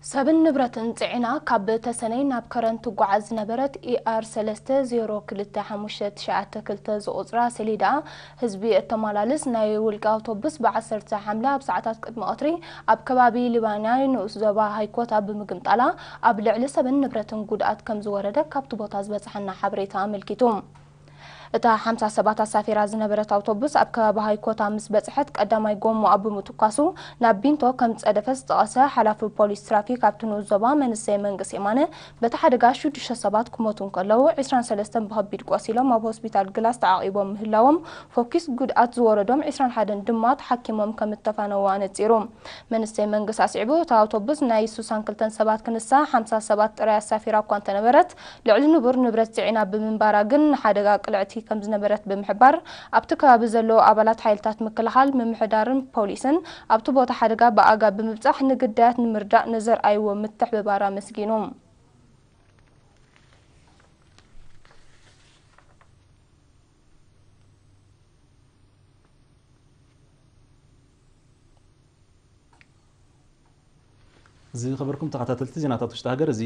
ሰብን ንብረትን ጽዒና ካብ ተሰነይ ናብ ከረን ትጓዓዝ ዝነበረት ኢኣር ሰለስተ ዜሮ ክልተ ሓሙሽተ ትሽዓተ ክልተ ዝቑጽራ ሰሌዳ ህዝቢ እተመላልስ ናይ ውልቂ ኣውቶቡስ፣ ብዓሰርተ ሓምለ ኣብ ሰዓታት ቅድሚ ቀትሪ ኣብ ከባቢ ሊባናይ ንኡስ ዞባ ሃይኮታ ብምግምጣላ፣ ኣብ ልዕሊ ሰብን ንብረትን ጉድኣት ከም ዝወረደ ካብቲ ቦታ ዝበጽሓና ሓበሬታ ኣመልኪቱ። እታ ሓምሳ ሰባት ኣሳፊራ ዝነበረት ኣውቶቡስ ኣብ ከባቢ ሃይኮታ ምስ በጽሐት፣ ቀዳማይ ጎማኣ ብምትኳሱ ናብ ቢንቶ ከም ዝጸደፈ ዝጠቐሰ ሓላፊ ፖሊስ ትራፊክ ኣብቲ ንኡስ ዞባ መንሰይ መንግስ የማነ፣ በቲ ሓደጋ ሽዱሽተ ሰባት ክሞቱ እንከለዉ፣ ዕስራን ሰለስተን ብኸቢድ ቆሲሎም ኣብ ሆስፒታል ግላስ ተዓቒቦም ምህላዎም፣ ፎኪስ ጉድኣት ዝወረዶም ዕስራን ሓደን ድማ ተሓኪሞም ከም እተፋነዉ ኣነጺሩ። መንሰይ መንግስ ኣስዒቡ፣ እታ ኣውቶቡስ ናይ ስሳን ክልተን ሰባት ክንሳ፣ ሓምሳ ሰባት ጥራይ ኣሳፊራ እኳ እንተነበረት፣ ልዕሊ ንቡር ንብረት ጽዒና ብምንባራ ግን ንሓደጋ ቅልዕቲ ከም ዝነበረት ብምሕባር፣ ኣብቲ ከባቢ ዘለዉ ኣባላት ሓይልታት ምክልኻል፣ ምምሕዳርን ፖሊስን ኣብቲ ቦታ ሓደጋ ብኣጋ ብምብጻሕ፣ ንግዳያት ንምርዳእ ንዘርኣይዎ ምትሕብባር ኣመስጊኑ። ዝኸበርኩም ተኸታተልቲ ዜናታት ውሽጢ ሃገር፣ እዚ